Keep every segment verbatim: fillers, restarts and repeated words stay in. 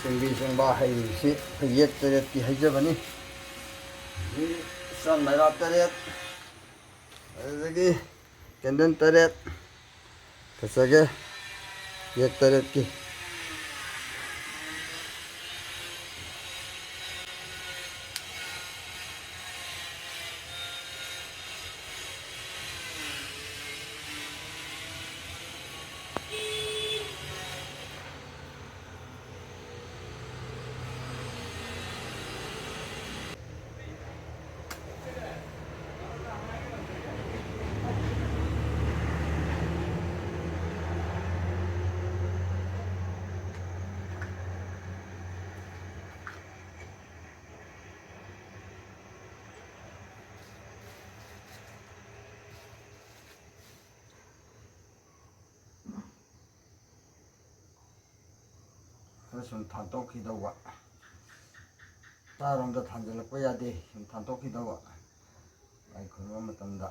ꯆꯦꯡꯕꯤ ꯆꯦꯡꯕꯥ ꯍꯩꯔꯤꯕꯁꯤ ꯑꯩꯈꯣꯏ ꯌꯦꯛ ꯇꯔꯦꯠꯀꯤ ꯍꯩꯖꯕꯅꯤ꯫ ꯑꯗꯒꯤ ꯆꯥꯝ ꯂꯩꯔꯥ ꯇꯔꯦꯠ, ꯑꯗꯨꯗꯒꯤ ꯀꯦꯟꯗꯜ ꯇꯔꯦꯠ ꯐꯖꯒꯦ, ꯌꯦꯛ ꯇꯔꯦꯠꯀꯤ꯫ ꯈꯔ ꯁꯨꯝ ꯊꯥꯡꯇꯣꯛꯈꯤꯗꯧꯕ꯫ ꯆꯥꯔꯣꯝꯗ ꯊꯥꯡꯖꯜꯂꯛꯄ ꯌꯥꯗꯦ, ꯁꯨꯝ ꯊꯥꯡꯇꯣꯛꯈꯤꯗꯧꯕ꯫ ꯂꯥꯏ ꯈꯨꯔꯨꯝꯕ ꯃꯇꯝꯗ꯫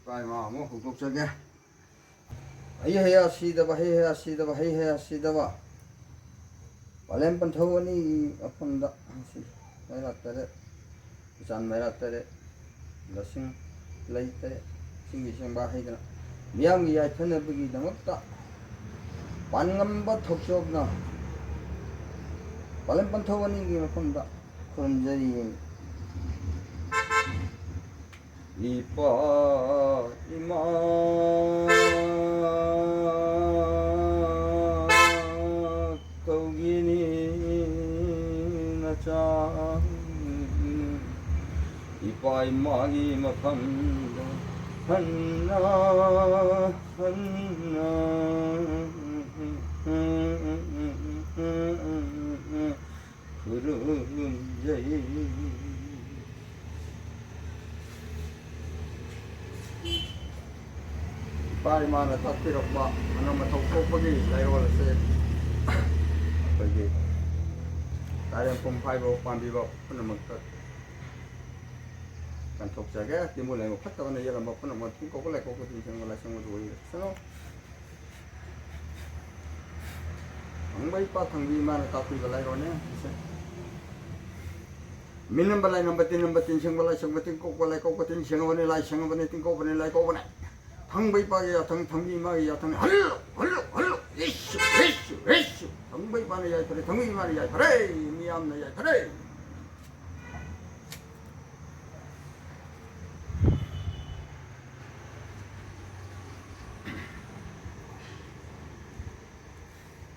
ꯏꯄꯥ ꯏꯃꯥ ꯑꯃꯨꯛ ꯍꯧꯗꯣꯛꯆꯒꯦ꯫ ꯍꯩ ꯍꯌꯥ ꯁꯤꯗꯕ, ꯍꯩ ꯍꯌꯥ ꯁꯤꯗꯕ, ꯍꯩ ꯍꯌꯥ ꯁꯤꯗꯕ꯫ ꯄꯂꯦꯝ ꯄꯟꯊꯧ ꯑꯅꯤꯒꯤ ꯃꯐꯝꯗ ꯁꯤ ꯃꯩꯔꯥ ꯇꯔꯦꯠ, ꯎꯆꯥꯟ ꯃꯩꯔꯥ ꯇꯔꯦꯠ, ꯂꯁꯤꯡ ꯂꯩ ꯇꯔꯦꯠ, ꯏꯁꯤꯡꯒꯤ ꯁꯦꯡꯕ ꯍꯩꯗꯅ ꯃꯤꯌꯥꯝꯒꯤ ꯌꯥꯏꯐꯅꯕꯒꯤꯗꯃꯛꯇ ꯄꯥꯟꯉꯝꯕ ꯊꯧꯆꯣꯛꯅ ꯄꯂꯦꯝ ꯄꯟꯊꯧ ꯑꯅꯤꯒꯤ ꯃꯐꯝꯗ ꯈꯨꯔꯨꯝꯖꯔꯤ꯫ ꯏꯄꯥ ꯏꯃꯥ ꯀꯧꯒꯤꯅꯤ ꯅꯆꯥ꯫ ꯏꯄꯥ ꯏꯃꯥꯒꯤ ꯃꯐꯝꯗ ꯍꯟꯅ ꯍꯟꯅ ꯈꯨꯔꯨꯝꯖꯩ꯫ ꯏꯄꯥ ꯏꯃꯥꯅ ꯇꯥꯛꯄꯤꯔꯛꯄ ꯃꯅꯝ ꯃꯊꯧ ꯊꯣꯛꯄꯒꯤ ꯂꯥꯏꯔꯣꯜ ꯑꯁꯦ ꯑꯩꯈꯣꯏꯒꯤ ꯇꯥꯏꯔꯦꯝ ꯄꯨꯝ ꯐꯥꯏꯕ ꯄꯥꯝꯕꯤꯕ ꯄꯨꯝꯅꯃꯛꯇ ꯀꯟꯊꯣꯛꯆꯒꯦ꯫ ꯇꯤꯟꯕꯨ ꯂꯩꯉꯣ ꯐꯠꯇꯕꯅ ꯌꯦꯜꯂꯝꯕ ꯄꯨꯝꯅꯃꯛ ꯇꯤꯟ ꯀꯧꯕ ꯂꯥꯏꯀꯧꯕ ꯇꯤꯟ ꯆꯪꯕ ꯂꯥꯏꯁꯪ ꯑꯗꯨ ꯑꯣꯏꯔꯁꯅꯨ꯫ ꯊꯪꯕ ꯏꯄꯥ ꯊꯪꯕꯤ ꯏꯃꯥꯅ ꯇꯥꯛꯄꯤꯕ ꯂꯥꯏꯔꯣꯜꯅꯦ ꯁꯤꯁꯦ꯫ ꯃꯤꯅꯝꯕ ꯂꯥꯏꯅꯝꯕ ꯇꯤꯟꯅꯝꯕ ꯇꯤꯟ ꯁꯦꯡꯕ ꯂꯥꯏ ꯁꯦꯡꯕ ꯇꯤꯟ ꯀꯧꯕ ꯂꯥꯏ ꯀꯧꯕ ꯇꯤꯟ ꯁꯦꯡꯉꯕꯅꯤ ꯂꯥꯏ ꯁꯦꯡꯉꯕꯅꯤ ꯇꯤꯟ ꯀꯧꯕꯅꯤ ꯂꯥꯏ ꯀꯧꯕꯅꯤ꯫ ꯊꯪꯕ ꯏꯄꯥꯒꯤ ꯌꯥꯊꯪ ꯊꯪꯕꯤ ꯏꯃꯥꯒꯤ ꯌꯥꯊꯪ ꯍꯜꯂꯨ ꯍꯜꯂꯨ ꯍꯜꯂꯨ ꯏꯁꯨ ꯏꯁꯨ ꯏꯁꯨ꯫ ꯊꯪꯕ ꯏꯄꯥꯅ ꯌꯥꯏꯐꯔꯦ ꯊꯪꯕꯤ ꯏꯃꯥꯅ ꯌꯥꯏꯐꯔꯦ ꯃꯤꯌꯥꯝꯅ ꯌꯥꯏꯐꯔꯦ꯫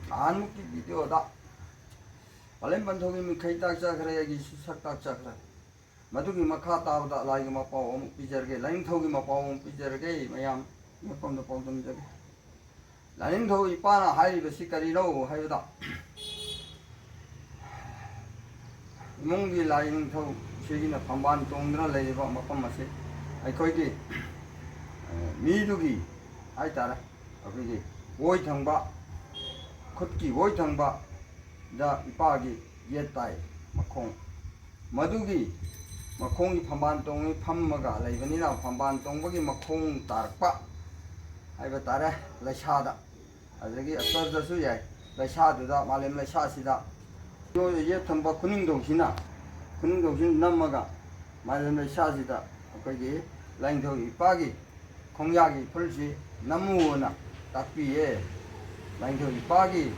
ꯅꯍꯥꯟꯃꯨꯛꯀꯤ ꯚꯤꯗꯤꯑꯣꯗ ꯄꯂꯦꯝ ꯄꯟꯊꯧꯒꯤ ꯃꯤꯈꯩ ꯇꯥꯛꯆꯈ꯭ꯔꯦ, ꯑꯩꯒꯤꯁꯨ ꯁꯛ ꯇꯥꯛꯆꯈ꯭ꯔꯦ꯫ ꯃꯗꯨꯒꯤ ꯃꯈꯥ ꯇꯥꯕꯗ ꯂꯥꯏꯒꯤ ꯃꯄꯥꯎ ꯑꯃꯨꯛ ꯄꯤꯖꯔꯒꯦ, ꯂꯥꯏꯅꯤꯡꯊꯧꯒꯤ ꯃꯄꯥꯎ ꯑꯃꯨꯛ ꯄꯤꯖꯔꯒꯦ, ꯃꯌꯥꯝ ꯃꯐꯝꯗ ꯄꯥꯎꯗꯝꯖꯒꯦ꯫ ꯂꯥꯏꯅꯤꯡꯊꯧ ꯏꯄꯥꯅ ꯍꯥꯏꯔꯤꯕꯁꯤ ꯀꯔꯤꯅꯣ ꯍꯥꯏꯕꯗ, ꯏꯃꯨꯡꯒꯤ ꯂꯥꯏꯅꯤꯡꯊꯧ ꯁꯤꯒꯤꯅ ꯐꯝꯕꯥꯜ ꯇꯣꯡꯗꯨꯅ ꯂꯩꯔꯤꯕ ꯃꯐꯝ ꯑꯁꯤ ꯑꯩꯈꯣꯏꯒꯤ, ꯑ, ꯃꯤꯗꯨꯒꯤ ꯍꯥꯏꯇꯥꯔꯦ, ꯑꯩꯈꯣꯏꯒꯤ ꯑꯣꯏ ꯊꯪꯕ, ꯈꯨꯠꯀꯤ ꯑꯣꯏ ꯊꯪꯕꯗ ꯏꯄꯥꯒꯤ ꯌꯦꯠ ꯇꯥꯏ ꯃꯈꯣꯡ꯫ ꯃꯗꯨꯒꯤ ꯃꯈꯣꯡꯒꯤ ꯐꯝꯕꯥꯜ ꯇꯣꯡꯉꯤ, ꯐꯝꯃꯒ ꯂꯩꯕꯅꯤꯅ ꯐꯝꯕꯥꯜ ꯇꯣꯡꯕꯒꯤ ꯃꯈꯣꯡ ꯇꯥꯔꯛꯄ ꯍꯥꯏꯕ ꯇꯥꯔꯦ ꯂꯩꯁꯥꯗ꯫ ꯑꯗꯒꯤ ꯑꯁꯔꯗꯁꯨ ꯌꯥꯏ, ꯂꯩꯁꯥꯗꯨꯗ, ꯃꯥꯂꯦꯝ ꯂꯩꯁꯥꯁꯤꯗ ꯌꯦꯠ ꯊꯪꯕ ꯈꯨꯅꯤꯡꯊꯧꯁꯤꯅ, ꯈꯨꯅꯤꯡꯊꯧꯁꯤꯅ ꯅꯝꯃꯒ ꯃꯥꯂꯦꯝ ꯂꯩꯁꯥꯁꯤꯗ ꯑꯩꯈꯣꯏꯒꯤ ꯂꯥꯏꯅꯤꯡꯊꯧ ꯏꯄꯥꯒꯤ ꯈꯣꯡꯌꯥꯒꯤ ꯏꯐꯨꯜꯁꯤ ꯅꯝꯃꯨꯑꯅ ꯇꯥꯛꯄꯤꯌꯦ꯫ ꯂꯥꯏꯅꯤꯡꯊꯧ ꯏꯄꯥꯒꯤ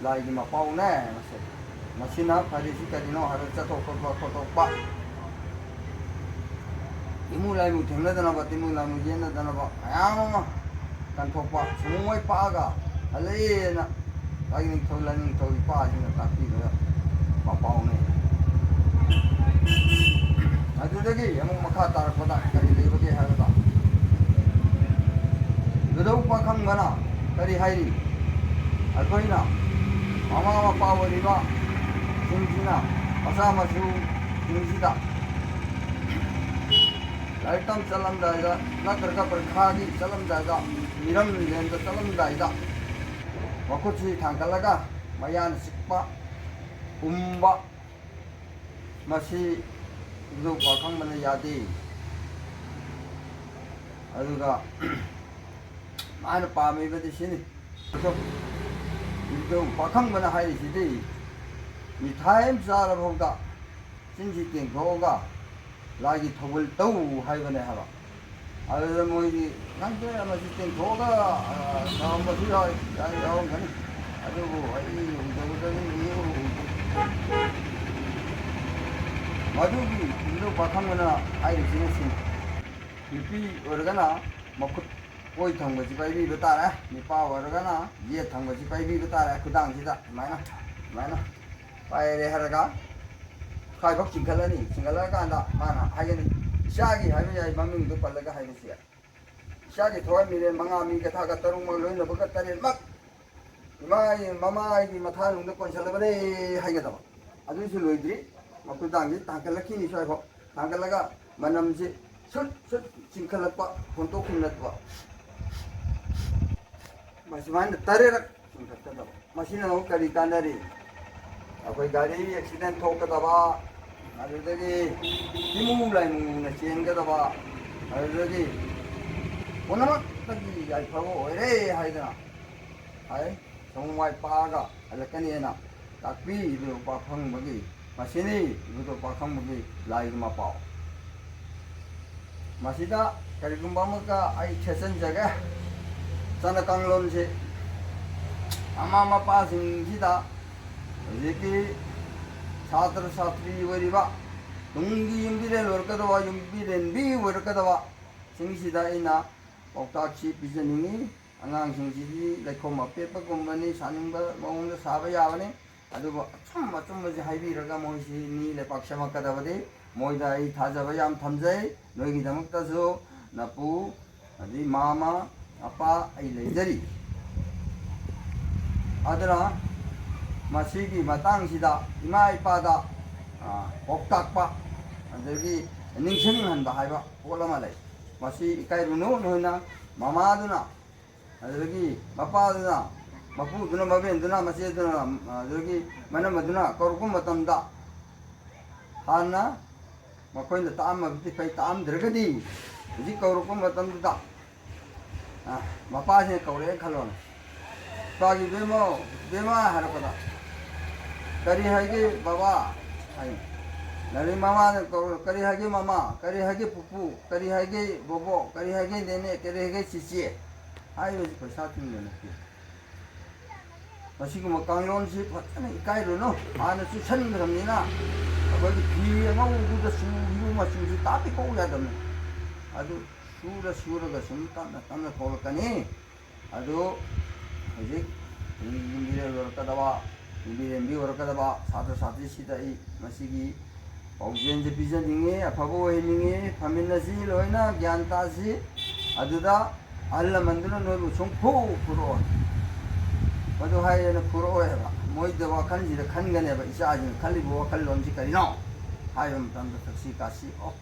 ꯂꯥꯏꯒꯤ ꯃꯄꯥꯎꯅꯦ ꯃꯁꯦ꯫ ꯃꯁꯤꯅ ꯐꯔꯤꯁꯤ ꯀꯔꯤꯅꯣ ꯍꯥꯏꯕ ꯆꯠꯊꯣꯛ ꯈꯣꯠꯄ ꯈꯣꯠꯇꯣꯛꯄ, ꯏꯃꯨ ꯂꯥꯏꯃꯨ ꯊꯦꯡꯅꯗꯅꯕ, ꯇꯤꯃꯨ ꯂꯥꯏꯃꯨ ꯌꯦꯠꯅꯗꯅꯕ ꯃꯌꯥꯝ ꯑꯃ ꯀꯟꯊꯣꯛꯄ, ꯁꯨꯃꯨꯡ ꯃꯣꯏ ꯄꯥꯛꯑꯒ ꯍꯜꯂꯛꯑꯦꯅ ꯂꯥꯏꯅꯤꯡꯊꯧ, ꯂꯥꯏꯅꯤꯡꯊꯧ ꯏꯄꯥꯁꯤꯅ ꯇꯥꯛꯄꯤꯕꯗ ꯃꯄꯥꯎꯅꯦ꯫ ꯑꯗꯨꯗꯒꯤ ꯑꯃꯨꯛ ꯃꯈꯥ ꯇꯥꯔꯛꯄꯗ ꯀꯔꯤ ꯂꯩꯕꯒꯦ ꯍꯥꯏꯕꯗ, ꯂꯨꯗꯧ ꯄꯥꯈꯪꯕꯅ ꯀꯔꯤ ꯍꯥꯏꯔꯤ? ꯑꯩꯈꯣꯏꯅ ꯃꯃꯥ ꯃꯄꯥ ꯑꯣꯏꯔꯤꯕ ꯁꯤꯡꯁꯤꯅ ꯃꯆꯥ ꯃꯁꯨꯁꯤꯡꯁꯤꯗ ꯂꯥꯏꯔꯤꯛ ꯇꯝ ꯆꯠꯂꯝꯗꯥꯏꯗ ꯅꯠꯇ꯭ꯔꯒ ꯄꯔꯤꯈꯥꯒꯤ ꯆꯠꯂꯝꯗꯥꯏꯗ, ꯃꯤꯔꯝ ꯂꯦꯟꯕ ꯆꯠꯂꯝꯗꯥꯏꯗ ꯃꯈꯨꯠꯁꯤ ꯊꯥꯡꯒꯠꯂꯒ ꯃꯌꯥꯅ ꯆꯤꯛꯄ, ꯎꯝꯕ, ꯃꯁꯤ ꯏꯕꯨꯙꯧ ꯄꯥꯈꯪꯕꯅ ꯌꯥꯗꯦ꯫ ꯑꯗꯨꯒ ꯃꯥꯅ ꯄꯥꯝꯃꯤꯕꯗꯤ ꯁꯤꯅꯤ꯫ ꯑꯗꯣ ꯏꯕꯨꯙꯧ ꯄꯥꯈꯪꯕꯅ ꯍꯥꯏꯔꯤꯁꯤꯗꯤ ꯃꯤꯊꯥꯏ ꯑꯃ ꯆꯥꯔꯐꯥꯎꯗ ꯆꯤꯟꯁꯤ ꯇꯦꯡꯊꯣꯛꯑꯒ ꯂꯥꯏꯒꯤ ꯊꯧꯒꯜ ꯇꯧ ꯍꯥꯏꯕꯅꯦ ꯍꯥꯏꯕ꯫ ꯑꯗꯨꯗ ꯃꯣꯏꯗꯤ ꯈꯪꯗꯦ, ꯃꯁꯤ ꯇꯦꯡꯊꯣꯛꯑꯒ, ꯑ, ꯇꯧꯔꯝꯕꯁꯨ ꯌꯥꯎ-, ꯌꯥꯎ-, ꯌꯥꯎꯔꯝꯒꯅꯤ꯫ ꯑꯗꯨꯕꯨ ꯑꯩ ꯎꯗꯕꯗꯗꯤ ꯎꯗꯦ꯫ ꯃꯗꯨꯒꯤ ꯏꯕꯨꯙꯧ ꯄꯥꯈꯪꯕꯅ ꯍꯥꯏꯔꯤꯁꯤꯅ ꯁꯤꯅꯤ, ꯅꯨꯄꯤ ꯑꯣꯏꯔꯒꯅ ꯃꯈꯨꯠ ꯑꯣꯏ ꯊꯪꯕꯁꯤ ꯄꯥꯏꯕꯤꯕ ꯇꯥꯔꯦ, ꯅꯨꯄꯥ ꯑꯣꯏꯔꯒꯅ ꯌꯦꯠ ꯊꯪꯕꯁꯤ ꯄꯥꯏꯕꯤꯕ ꯇꯥꯔꯦ꯫ ꯈꯨꯗꯥꯡꯁꯤꯗ ꯁꯨꯃꯥꯏꯅ, ꯁꯨꯃꯥꯏꯅ ꯄꯥꯏꯔꯦ ꯍꯥꯏꯔꯒ ꯁ꯭ꯋꯥꯏꯐꯥꯎ ꯆꯤꯡꯈꯠꯂꯅꯤ꯫ ꯆꯤꯡꯈꯠꯂꯛꯑꯀꯥꯟꯗ ꯃꯥꯅ ꯍꯥꯏꯒꯅꯤ, "ꯏꯆꯥꯒꯤ" ꯍꯥꯏꯕ ꯌꯥꯏ, ꯃꯃꯤꯡꯗꯨ ꯄꯜꯂꯒ ꯍꯥꯏꯕꯁꯨ ꯌꯥꯏ꯫ "ꯏꯆꯥꯒꯤ ꯊꯋꯥꯏ ꯃꯤꯔꯦꯜ ꯃꯉꯥ ꯃꯤ ꯀꯊꯥꯒ ꯇꯔꯨꯛꯃꯛ ꯂꯣꯏꯅꯕꯒ ꯇꯔꯦꯠꯃꯛ ꯏꯃꯥ, ꯃꯃꯥ ꯑꯩꯒꯤ ꯃꯊꯥꯅꯨꯡꯗ ꯀꯣꯟꯁꯤꯜꯂꯕꯅꯦ" ꯍꯥꯏꯒꯗꯕ꯫ ꯑꯗꯨꯁꯨ ꯂꯣꯏꯗ꯭ꯔꯤ, ꯃꯈꯨꯗꯥꯡꯁꯤ ꯊꯥꯡꯒꯠꯂꯛꯈꯤꯅꯤ꯫ ꯁ꯭ꯋꯥꯏꯐꯥꯎ ꯊꯥꯡꯒꯠꯂꯒ ꯃꯅꯝꯁꯤ ꯁꯨꯠ ꯁꯨꯠ ꯆꯤꯡꯈꯠꯂꯛꯄ, ꯍꯣꯟꯇꯣꯛꯈꯤꯕ ꯅꯠꯇꯕ, ꯃꯁꯨꯃꯥꯏꯅ ꯇꯔꯦꯠꯔꯛ ꯆꯤꯡꯈꯠꯀꯗꯕ꯫ ꯃꯁꯤꯅ ꯑꯃꯨꯛ ꯀꯔꯤ ꯀꯥꯟꯅꯔꯤ? ꯑꯩꯈꯣꯏ ꯒꯥꯔꯤ ꯑꯦꯛꯁꯤꯗꯦꯟ ꯊꯣꯛꯀꯗꯕ, ꯑꯗꯨꯗꯒꯤ ꯇꯤꯃꯨ ꯂꯥꯏꯃꯨꯅ ꯆꯦꯟꯒꯗꯕ, ꯑꯗꯨꯗꯒꯤ ꯄꯨꯝꯅꯃꯛꯇꯒꯤ ꯌꯥꯏꯐꯕ ꯑꯣꯏꯔꯦ ꯍꯥꯏꯗꯅ ꯍꯥꯏ꯫ ꯁꯃꯨ ꯃꯥꯏ ꯄꯥꯛꯑꯒ ꯍꯜꯂꯛꯀꯅꯤꯅ ꯇꯥꯛꯄꯤ ꯏꯕꯨꯙꯧ ꯄꯥꯈꯪꯕꯒꯤ, ꯃꯁꯤꯅꯤ ꯏꯕꯨꯙꯧ ꯄꯥꯈꯪꯕꯒꯤ ꯂꯥꯏꯒꯤ ꯃꯄꯥꯎ꯫ ꯃꯁꯤꯗ ꯀꯔꯤꯒꯨꯝꯕ ꯑꯃꯒ ꯑꯩ ꯊꯦꯠꯆꯟꯖꯒꯦ꯫ ꯆꯠꯅ ꯀꯥꯡꯂꯣꯟꯁꯤ ꯃꯃꯥ ꯃꯄꯥꯁꯤꯡꯁꯤꯗ ꯍꯧꯖꯤꯛꯀꯤ ꯁꯥꯇ꯭ꯔ ꯁꯥꯇ꯭ꯔꯤ ꯑꯣꯏꯔꯤꯕ, ꯇꯨꯡꯒꯤ ꯌꯨꯝꯕꯤꯔꯦꯜ ꯑꯣꯏꯔꯛꯀꯗꯕ, ꯌꯨꯝꯕꯤꯔꯦꯟꯕꯤ ꯑꯣꯏꯔꯛꯀꯗꯕ ꯁꯤꯡꯁꯤꯗ ꯑꯩꯅ ꯄꯥꯎꯇꯥꯛꯁꯤ ꯄꯤꯖꯅꯤꯡꯏ꯫ ꯑꯉꯥꯡꯁꯤꯡꯁꯤꯗꯤ ꯂꯩꯈꯣꯝ ꯑꯄꯦꯠꯄꯒꯨꯝꯕꯅꯤ, ꯁꯥꯅꯤꯡꯕ ꯃꯑꯣꯡꯗ ꯁꯥꯕ ꯌꯥꯕꯅꯤ꯫ ꯑꯗꯨꯕꯨ ꯑꯆꯨꯝ ꯑꯆꯨꯝꯕꯁꯤ ꯍꯥꯏꯕꯤꯔꯒ ꯃꯣꯏꯁꯤ ꯃꯤ ꯂꯩꯄꯥꯛ ꯁꯦꯝꯃꯛꯀꯗꯕꯗꯤ, ꯃꯣꯏꯗ ꯑꯩ ꯊꯥꯖꯕ ꯌꯥꯝ ꯊꯝꯖꯩ꯫ ꯅꯣꯏꯒꯤꯗꯃꯛꯇꯁꯨ ꯅꯄꯨ ꯑꯗꯩ ꯃꯃꯥ ꯃꯄꯥ ꯑꯩ ꯂꯩꯖꯔꯤ꯫ ꯑꯗꯨꯅ ꯃꯁꯤꯒꯤ ꯃꯇꯥꯡꯁꯤꯗ ꯏꯃꯥ ꯏꯄꯥꯗ, ꯑ, ꯄꯥꯎꯇꯥꯛꯄ ꯑꯗꯒꯤ ꯅꯤꯡꯁꯤꯡꯍꯟꯕ ꯍꯥꯏꯕ ꯄꯣꯠ ꯑꯃ ꯂꯩ꯫ ꯃꯁꯤ ꯏꯀꯥꯏꯔꯨꯅꯨ꯫ ꯅꯣꯏꯅ ꯃꯃꯥꯗꯨꯅ, ꯑꯗꯨꯗꯒꯤ ꯃꯄꯥꯗꯨꯅ, ꯃꯄꯨꯗꯨꯅ, ꯃꯕꯦꯟꯗꯨꯅ, ꯃꯆꯦꯗꯨꯅ, ꯑꯗꯨꯗꯒꯤ ꯃꯅꯝꯃꯗꯨꯅ ꯀꯧꯔꯛꯄ ꯃꯇꯝꯗ ꯍꯥꯟꯅ ꯃꯈꯣꯏꯅ ꯇꯥꯛꯑꯝꯃꯕꯗꯤ ꯐꯩ, ꯇꯥꯛꯑꯝꯗ꯭ꯔꯒꯗꯤ ꯍꯧꯖꯤꯛ ꯀꯧꯔꯛꯄ ꯃꯇꯝꯗꯨꯗ, ꯑ, ꯃꯄꯥꯁꯤꯅ ꯀꯧꯔꯛꯑꯦ ꯈꯜꯂꯣꯅꯦ꯫ "ꯏꯄꯥꯒꯤ ꯏꯕꯦꯝꯃꯧ, ꯏꯕꯦꯝꯃ" ꯍꯥꯏꯔꯛꯄꯗ, "ꯀꯔꯤ ꯍꯥꯏꯒꯦ ꯕꯕꯥ?" ꯍꯥꯏ꯫ ꯑꯗꯩ ꯃꯃꯥꯅ ꯀꯧꯔ, "ꯀꯔꯤ ꯍꯥꯏꯒꯦ ꯃꯃꯥ? ꯀꯔꯤ ꯍꯥꯏꯒꯦ ꯄꯨꯄꯨ? ꯀꯔꯤ ꯍꯥꯏꯒꯦ ꯕꯣꯕꯣꯛ? ꯀꯔꯤ ꯍꯥꯏꯒꯦ ꯅꯦꯅꯦ? ꯀꯔꯤ ꯍꯥꯏꯒꯦ ꯆꯤꯆꯦ?" ꯍꯥꯏꯕꯁꯤ ꯄꯩꯁꯥ ꯇꯤꯡꯕ ꯅꯠꯇꯦ꯫ ꯃꯁꯤꯒꯨꯝꯕ ꯀꯥꯡꯂꯣꯟꯁꯤ ꯐꯖꯅ ꯏꯀꯥꯏꯔꯨꯅꯨ꯫ ꯍꯥꯟꯅ ꯆꯨꯁꯟꯈ꯭ꯔꯕꯅꯤꯅ ꯑꯩꯈꯣꯏꯒꯤ ꯐꯤ ꯑꯉꯧꯕꯗꯨꯗ ꯆꯨꯈꯤꯕ ꯃꯆꯨꯁꯤ ꯇꯥꯞꯄꯤꯀꯣꯛ ꯌꯥꯗꯕꯅꯤ꯫ ꯑꯗꯨ ꯁꯨꯔ ꯁꯨꯔꯒ ꯁꯨꯝ ꯇꯞꯅ ꯇꯞꯅ ꯊꯣꯛꯂꯛꯀꯅꯤ꯫ ꯑꯗꯨ ꯍꯧꯖꯤꯛ ꯌꯨꯝꯕꯤꯔꯦꯜ ꯑꯣꯏꯔꯛꯀꯗꯕ, ꯌꯨꯝꯕꯤꯔꯦꯟꯕꯤ ꯑꯣꯏꯔꯛꯀꯗꯕ ꯁꯥꯇ꯭ꯔ ꯁꯥꯇ꯭ꯔꯤꯁꯤꯗ ꯑꯩ ꯃꯁꯤꯒꯤ ꯄꯥꯎꯖꯦꯜꯁꯦ ꯄꯤꯖꯅꯤꯡꯉꯤ, ꯑꯐꯕ ꯑꯣꯏꯍꯟꯅꯤꯡꯉꯤ, ꯐꯃꯤꯟꯅꯁꯤ, ꯂꯣꯏꯅ ꯒ꯭ꯌꯥꯟ ꯇꯥꯁꯤ꯫ ꯑꯗꯨꯗ ꯑꯍꯜ ꯂꯃꯟꯗꯨꯅ ꯅꯣꯏꯕꯨ ꯁꯨꯝ ꯐꯨ ꯐꯨꯔꯛꯑꯣ꯫ ꯃꯗꯨ ꯍꯥꯏꯌꯦꯅ ꯐꯨꯔꯛꯑꯣꯏ ꯍꯥꯏꯕ꯫ ꯃꯣꯏꯗ ꯋꯥꯈꯜꯁꯤꯗ ꯈꯟꯒꯅꯦꯕ, "ꯏꯆꯥꯁꯤꯅ ꯈꯜꯂꯤꯕ ꯋꯥꯈꯜꯂꯣꯟꯁꯤ ꯀꯔꯤꯅꯣ?" ꯍꯥꯏꯕ ꯃꯇꯝꯗ ꯊꯛꯁꯤ ꯈꯥꯁꯤ, "ꯑꯣ,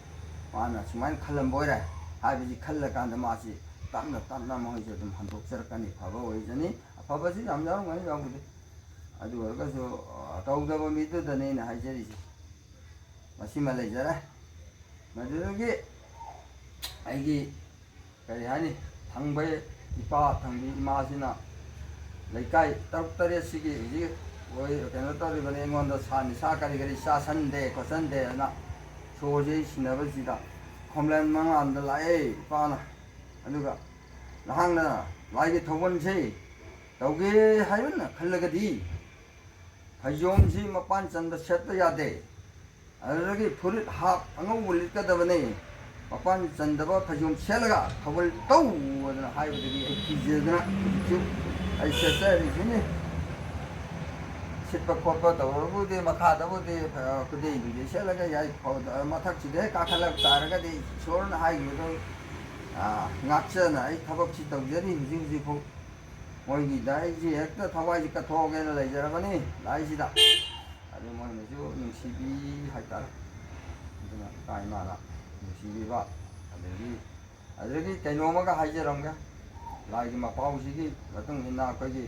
ꯃꯥꯅ ꯁꯨꯃꯥꯏꯅ ꯈꯜꯂꯝꯕ ꯑꯣꯏꯔꯦ" ꯍꯥꯏꯕꯁꯤ ꯈꯜꯂꯀꯥꯟꯗ ꯃꯥꯁꯤ ꯇꯞꯅ ꯇꯞꯅ ꯃꯈꯣꯏꯁꯨ ꯑꯗꯨꯝ ꯍꯟꯗꯣꯛꯆꯔꯛꯀꯅꯤ, ꯐꯕ ꯑꯣꯏꯖꯅꯤ꯫ ꯑꯐꯕꯁꯤ ꯌꯥꯝ ꯌꯥꯎꯔꯝꯒꯅꯤ, ꯌꯥꯎꯕꯗꯤ꯫ ꯑꯗꯨ ꯑꯣꯏꯔꯒꯁꯨ, ꯑ, ꯇꯧꯗꯕ ꯃꯤꯗꯨꯗꯅꯦ ꯑꯩꯅ ꯍꯥꯏꯖꯔꯤꯁꯦ꯫ ꯃꯁꯤꯃ ꯂꯩꯖꯔꯦ꯫ ꯃꯗꯨꯗꯒꯤ ꯑꯩꯒꯤ, ꯀꯔꯤ ꯍꯥꯏꯅꯤ, ꯊꯪꯕ ꯏꯄꯥ, ꯊꯪꯕꯤ ꯏꯃꯥꯁꯤꯅ ꯂꯩꯀꯥꯏ ꯇꯔꯨꯛ ꯇꯔꯦꯠꯁꯤꯒꯤ ꯍꯧꯖꯤꯛ ꯑꯣꯏ-, ꯀꯩꯅꯣ ꯇꯧꯔꯤꯕꯅꯤ, ꯑꯩꯉꯣꯟꯗ ꯁꯥ ꯅꯤꯁꯥ ꯀꯔꯤ ꯀꯔꯤ ꯆꯥꯁꯟꯗꯦ ꯈꯣꯠꯆꯟꯗꯦꯅ ꯁꯣꯁꯦ ꯁꯤꯟꯅꯕꯁꯤꯗ ꯈꯣꯝꯂꯦꯟ ꯃꯉꯥꯟꯗ ꯂꯥꯛꯑꯦ ꯏꯄꯥꯅ꯫ ꯑꯗꯨꯒ ꯅꯍꯥꯛꯅ ꯂꯥꯏꯒꯤ ꯊꯧꯒꯜꯁꯦ ꯇꯧꯒꯦ ꯍꯥꯏꯕꯅ ꯈꯜꯂꯒꯗꯤ ꯐꯩꯖꯣꯝꯁꯤ ꯃꯄꯥꯟ ꯆꯟꯕ ꯁꯦꯠꯄ ꯌꯥꯗꯦ꯫ ꯑꯗꯨꯗꯒꯤ ꯐꯨꯔꯤꯠ ꯍꯥꯞ ꯑꯉꯧꯕ ꯂꯤꯠꯀꯗꯕꯅꯤ, ꯃꯄꯥꯟ ꯆꯟꯗꯕ ꯐꯩꯖꯣꯝ ꯁꯦꯠꯂꯒ ꯊꯧꯒꯜ ꯇꯧ ꯑꯗꯨꯅ ꯍꯥꯏꯕꯗꯒꯤ ꯑꯩ ꯀꯤꯖꯗꯅ ꯍꯧꯖꯤꯛꯁꯨ ꯑꯩ ꯁꯦꯠꯆꯔꯤꯁꯤꯅꯤ꯫ ꯁꯤꯠꯄ ꯈꯣꯠꯄ ꯇꯧꯔꯕꯨꯗꯤ ꯃꯈꯥꯗꯕꯨꯗꯤ, ꯑ, ꯈꯨꯗꯩ ꯅꯨꯡꯗꯩ ꯁꯦꯠꯂꯒ ꯌꯥꯏ, ꯐꯧꯗ-, ꯃꯊꯛꯁꯤꯗ ꯍꯦꯛ ꯀꯥꯈꯠꯂꯛ ꯇꯥꯔꯒꯗꯤ ꯏꯁꯣꯔꯅ ꯍꯥꯏꯈꯤꯕꯗꯣ, ꯑ, ꯉꯥꯛꯆꯅ ꯑꯩ ꯊꯕꯛꯁꯤ ꯇꯧꯖꯔꯤ ꯍꯧꯖꯤꯛ ꯍꯧꯖꯤꯛꯐꯥꯎ꯫ ꯃꯣꯏꯒꯤꯗ ꯑꯩꯁꯤ ꯍꯦꯛꯇ ꯊꯋꯥꯏꯁꯤ ꯀꯠꯊꯣꯛꯑꯒꯦꯅ ꯂꯩꯖꯔꯕꯅꯤ ꯂꯥꯏꯁꯤꯗ꯫ ꯑꯗꯨ ꯃꯣꯏꯅꯁꯨ ꯅꯨꯡꯁꯤꯕꯤ ꯍꯥꯏꯇꯥꯔꯦ꯫ ꯑꯗꯨꯅ ꯏꯄꯥ ꯏꯃꯥꯅ ꯅꯨꯡꯁꯤꯕꯤꯕ, ꯑꯗꯒꯤ, ꯑꯗꯒꯤ ꯀꯩꯅꯣꯝꯃꯒ ꯍꯥꯏꯖꯔꯝꯒꯦ꯫ ꯂꯥꯏꯒꯤ ꯃꯄꯥꯎꯁꯤꯒꯤ ꯃꯇꯨꯡ ꯏꯟꯅ ꯑꯩꯈꯣꯏꯒꯤ,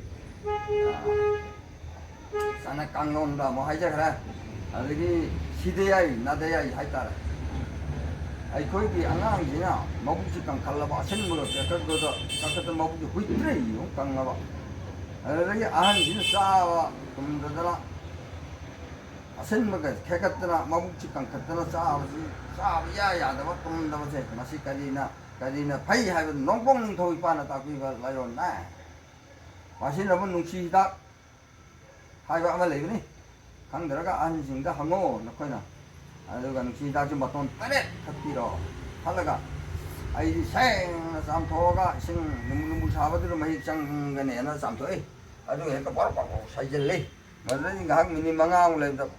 ꯑ, ꯆꯅ ꯀꯥꯡꯂꯣꯟꯗ ꯑꯃꯨꯛ ꯍꯥꯏꯖꯈ꯭ꯔꯦ꯫ ꯑꯗꯒꯤ ꯁꯤꯗ ꯌꯥꯏ, ꯅꯥꯗ ꯌꯥꯏ ꯍꯥꯏꯇꯥꯔꯦ꯫ ꯑꯩꯈꯣꯏꯒꯤ ꯑꯉꯥꯡꯁꯤꯅ ꯃꯕꯨꯛꯁꯤ ꯀꯪꯈꯠꯂꯕ, ꯑꯁꯤꯟꯕꯒ ꯀꯦꯛꯈꯠꯄꯗ ꯀꯛꯊꯠꯇ ꯃꯕꯨꯛꯁꯤ ꯍꯨꯏꯇ꯭ꯔꯦ ꯌꯦꯡꯉꯨ ꯀꯪꯉꯕ꯫ ꯑꯗꯨꯗꯒꯤ ꯑꯍꯟꯁꯤꯅ ꯆꯥꯕ ꯇꯨꯝꯗꯗꯅ, ꯑꯁꯤꯟꯕꯒ ꯈꯦꯀꯠꯇꯅ ꯃꯕꯨꯛꯁꯤ ꯀꯪꯈꯠꯇꯅ ꯆꯥꯕꯁꯤ, ꯆꯥꯕ ꯏꯌꯥ ꯌꯥꯗꯕ ꯇꯨꯝꯗꯕꯁꯦ, ꯃꯁꯤ ꯀꯔꯤꯅ, ꯀꯔꯤꯅ ꯐꯩ ꯍꯥꯏꯕꯗꯨ ꯅꯣꯡꯄꯣꯛ ꯅꯤꯡꯊꯧ ꯏꯄꯥꯅ ꯇꯥꯛꯄꯤꯕ ꯂꯥꯏꯑꯣꯟꯅꯦ꯫ ꯃꯁꯤꯅꯕꯨ ꯅꯨꯡꯁꯤ ꯍꯤꯗꯥꯛ ꯍꯥꯏꯕ ꯑꯃ ꯂꯩꯕꯅꯤ꯫ ꯈꯪꯗ꯭ꯔꯒ ꯑꯍꯟꯁꯤꯡꯗ ꯍꯪꯉꯣ ꯅꯈꯣꯏꯅ꯫ ꯑꯗꯨꯒ ꯅꯨꯡꯁꯤ ꯍꯤꯗꯥꯛꯁꯤ ꯃꯇꯣꯟ ꯇꯔꯦꯠ ꯊꯛꯄꯤꯔꯣ꯫ ꯊꯛꯂꯒ ꯑꯩꯗꯤ ꯁꯦꯡꯅ ꯆꯥꯝꯊꯣꯛꯑꯒ ꯏꯁꯤꯡ ꯂꯨꯝꯕꯨ ꯂꯨꯝꯕꯨ ꯁꯥꯕꯗꯨꯗ ꯃꯍꯤꯛ ꯆꯪꯒꯅꯦꯅ ꯆꯥꯝꯊꯣꯛꯏ꯫ ꯑꯗꯨꯒ ꯍꯦꯛꯇ ꯕꯣꯔ ꯕꯣꯔ ꯕꯣꯔ ꯁꯥꯏꯖꯤꯜꯂꯤ꯫ ꯃꯗꯨꯗꯒꯤ ꯉꯥꯏꯍꯥꯛ ꯃꯤꯅꯤꯠ ꯃꯉꯥꯃꯨꯛ ꯂꯩꯕꯗ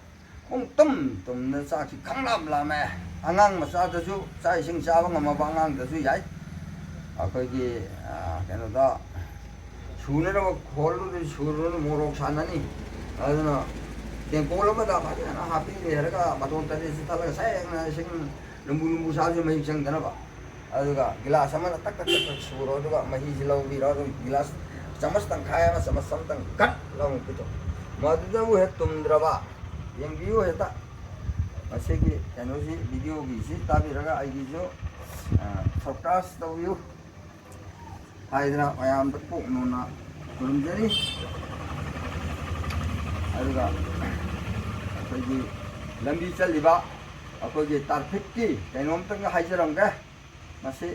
ꯄꯨꯡ ꯇꯨꯝ ꯇꯨꯝꯅ ꯆꯥꯛꯁꯤ ꯈꯪꯂꯥꯝ ꯂꯥꯝꯃꯦ꯫ ꯑꯉꯥꯡ ꯃꯆꯥꯗꯁꯨ, ꯆꯥꯛ ꯏꯁꯤꯡ ꯆꯥꯕ ꯉꯝꯃꯕ ꯑꯉꯥꯡꯗꯁꯨ ꯌꯥꯏ꯫ ꯑꯩꯈꯣꯏꯒꯤ, ꯑ, ꯀꯩꯅꯣꯗ ꯁꯨꯅꯅꯕ ꯈꯣꯜꯂꯨꯗꯤ ꯁꯨꯔꯨꯅ ꯃꯣꯔꯣꯛ ꯁꯥꯟꯅꯅꯤ꯫ ꯑꯗꯨꯅ ꯇꯦꯡꯀꯣꯠ ꯑꯃꯗ ꯐꯖꯅ ꯍꯥꯞꯄꯤꯔꯦꯔꯒ ꯃꯇꯣꯟ ꯇꯔꯦꯠꯁꯤ ꯊꯜꯂꯒ ꯁꯦꯡꯅ ꯏꯁꯤꯡ ꯂꯨꯝꯕꯨ ꯂꯨꯝꯕꯨ ꯁꯥꯕꯁꯤ ꯃꯍꯤꯛ ꯆꯪꯗꯅꯕ꯫ ꯑꯗꯨꯒ ꯒꯤꯂꯥꯁ ꯑꯃꯅ ꯇꯛ ꯇꯛ ꯇꯛ ꯇꯛ ꯁꯨꯔꯣ, ꯑꯗꯨꯒ ꯃꯍꯤꯁꯤ ꯂꯧꯕꯤꯔꯣ, ꯑꯗꯨꯒ ꯒꯤꯂꯥꯁ ꯆꯥꯃꯁ ꯇꯪꯈꯥꯏ ꯑꯃ, ꯆꯥꯃꯁ ꯑꯃꯇꯪ ꯀꯠ ꯂꯥꯎꯅ ꯄꯤꯊꯣꯛ꯫ ꯃꯗꯨꯗꯕꯨ ꯍꯦꯛ ꯇꯨꯝꯗ꯭ꯔꯕ, ꯌꯦꯡꯕꯤꯌꯨ ꯍꯦꯛꯇ꯫ ꯃꯁꯤꯒꯤ ꯀꯩꯅꯣꯁꯤ, ꯚꯤꯗꯤꯑꯣꯒꯤꯁꯤ ꯇꯥꯕꯤꯔꯒ ꯑꯩꯒꯤꯁꯨ, ꯑ, ꯁꯕꯁꯀ꯭ꯔꯥꯏꯕ ꯇꯧꯕꯤꯌꯨ ꯍꯥꯏꯗꯅ ꯃꯌꯥꯝꯗ ꯀꯣꯛꯅꯣꯅ ꯈꯨꯔꯨꯝꯖꯔꯤ꯫ ꯑꯗꯨꯒ ꯑꯩꯈꯣꯏꯒꯤ ꯂꯝꯕꯤ ꯆꯠꯂꯤꯕ ꯑꯩꯈꯣꯏꯒꯤ ꯇ꯭ꯔꯥꯐꯤꯛꯀꯤ ꯀꯩꯅꯣꯝꯇꯪꯒ ꯍꯥꯏꯖꯔꯝꯒꯦ꯫ ꯃꯁꯤ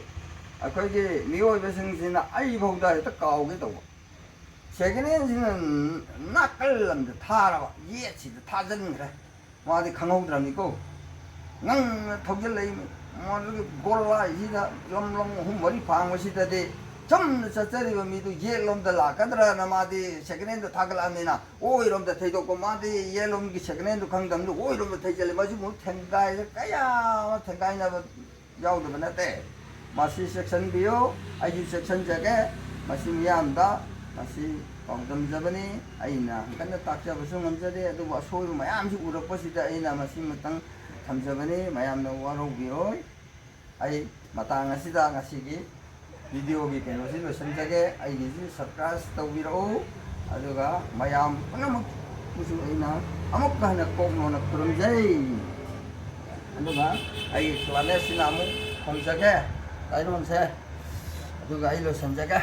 ꯑꯩꯈꯣꯏꯒꯤ ꯃꯤꯑꯣꯏꯕꯁꯤꯡꯁꯤꯅ ꯑꯩꯐꯥꯎꯗ ꯍꯦꯛꯇ ꯀꯥꯎꯒꯦ ꯇꯧꯕ꯫ ꯁꯦꯀꯦꯟ ꯍꯦꯟꯁꯤꯅ ꯅꯥꯀꯜ ꯑꯃꯗ ꯊꯥꯔꯕ, ꯌꯦꯠꯁꯤꯗ ꯊꯥꯖꯤꯟꯈ꯭ꯔꯦ꯫ ꯃꯥꯗꯤ ꯈꯪꯍꯧꯗ꯭ꯔꯕꯅꯤꯀꯣ꯫ ꯉꯪꯅ ꯊꯧꯖꯤꯜꯂꯛꯏ꯫ ꯃꯗꯨꯒꯤ ꯒꯣꯂꯥꯏꯁꯤꯗ ꯂꯝ ꯂꯝ ꯑꯍꯨꯝ ꯃꯔꯤ ꯐꯥꯡꯕꯁꯤꯗꯗꯤ ꯆꯨꯝꯅ ꯆꯠꯆꯔꯤꯕ ꯃꯤꯗꯨ ꯌꯦꯠꯂꯣꯝꯗ ꯂꯥꯛꯀꯗ꯭ꯔꯅ ꯃꯥꯗꯤ ꯁꯦꯀꯦꯟ ꯍꯦꯟꯗ ꯊꯥꯒꯠꯂꯛꯑꯕꯅꯤꯅ ꯑꯣꯏꯔꯣꯝꯗ ꯊꯩꯗꯣꯛꯄ, ꯃꯥꯗꯤ ꯌꯦꯠꯂꯣꯝꯒꯤ ꯁꯦꯀꯦꯟ ꯍꯦꯟꯗꯨ ꯈꯪꯗꯕꯅꯤꯅ ꯑꯣꯏꯔꯣꯝꯗ ꯊꯩꯖꯤꯜꯂꯤ꯫ ꯃꯁꯤꯒꯨꯝꯕ ꯊꯦꯡꯒꯥꯏꯗ ꯀꯌꯥ ꯑꯃ ꯊꯦꯡꯒꯥꯏꯅꯕ ꯌꯥꯎꯗꯕ ꯅꯠꯇꯦ꯫ ꯃꯁꯤ ꯆꯦꯛꯁꯤꯟꯕꯤꯌꯨ, ꯑꯩꯁꯨ ꯆꯦꯛꯁꯤꯟꯖꯒꯦ꯫ ꯃꯁꯤ ꯃꯤꯌꯥꯝꯗ ꯃꯁꯤ ꯄꯥꯎꯗꯝꯖꯕꯅꯤ꯫ ꯑꯩꯅ ꯍꯦꯟꯀꯠꯅ ꯇꯥꯛꯆꯕꯁꯨ ꯉꯝꯖꯗꯦ, ꯑꯗꯨꯕꯨ ꯑꯁꯣꯏꯕ ꯃꯌꯥꯝꯁꯤ ꯎꯔꯛꯄꯁꯤꯗ ꯑꯩꯅ ꯃꯁꯤ ꯃꯇꯪ ꯊꯝꯖꯕꯅꯤ꯫ ꯃꯌꯥꯝꯅ ꯋꯥꯔꯧꯕꯤꯔꯣꯏ꯫ ꯑꯩ ꯃꯇꯥꯡ ꯑꯁꯤꯗ ꯉꯁꯤꯒꯤ ꯚꯤꯗꯤꯑꯣꯒꯤ ꯀꯩꯅꯣꯁꯤ ꯂꯣꯏꯁꯤꯟꯖꯒꯦ꯫ ꯑꯩꯒꯤꯁꯨ ꯁꯕꯁꯀ꯭ꯔꯥꯏꯕ ꯇꯧꯕꯤꯔꯛꯎ, ꯑꯗꯨꯒ ꯃꯌꯥꯝ ꯄꯨꯝꯅꯃꯛꯄꯨꯁꯨ ꯑꯩꯅ ꯑꯃꯨꯛꯀ ꯍꯟꯅ ꯀꯣꯛꯅꯣꯅ ꯈꯨꯔꯨꯝꯖꯩ꯫ ꯑꯗꯨꯒ ꯑꯩꯒꯤ ꯀ꯭ꯂꯥꯏꯃꯦꯠꯁꯤꯅ ꯑꯃꯨꯛ ꯈꯣꯡꯖꯒꯦ, ꯇꯥꯏꯕꯪꯁꯦ, ꯑꯗꯨꯒ ꯑꯩ ꯂꯣꯏꯁꯤꯟꯖꯒꯦ꯫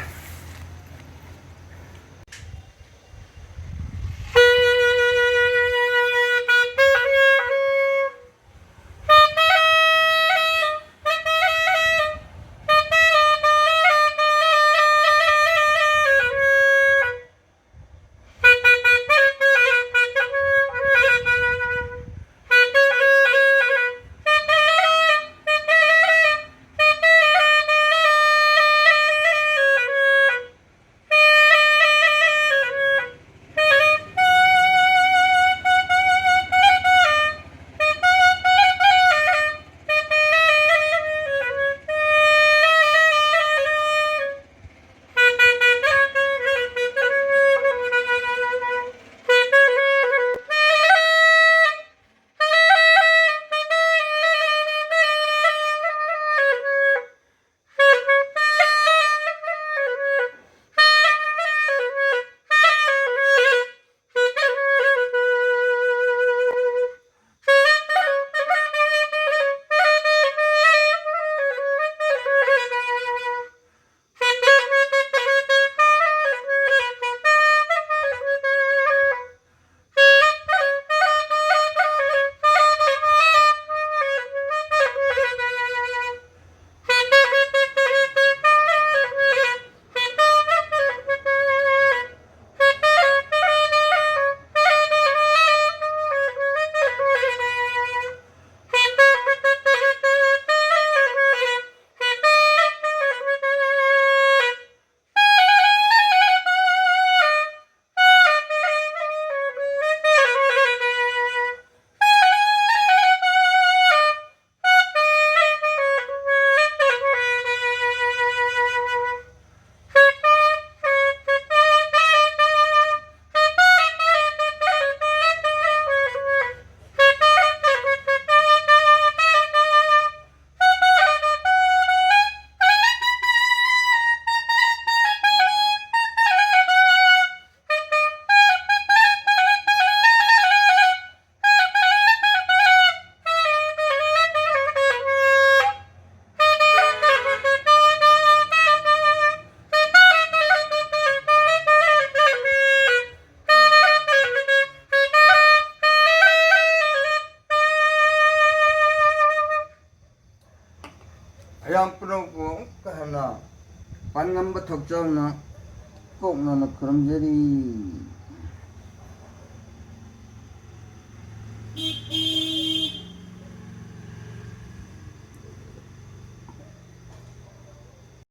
ꯃꯌꯥꯝ ꯄꯨꯝꯅꯃꯛꯄꯨ ꯑꯃꯨꯛꯀ ꯍꯟꯅ ꯄꯥꯟꯉꯝꯕ ꯊꯧꯖꯥꯜꯅ ꯀꯣꯛꯅꯅ ꯈꯨꯔꯨꯝꯖꯔꯤ꯫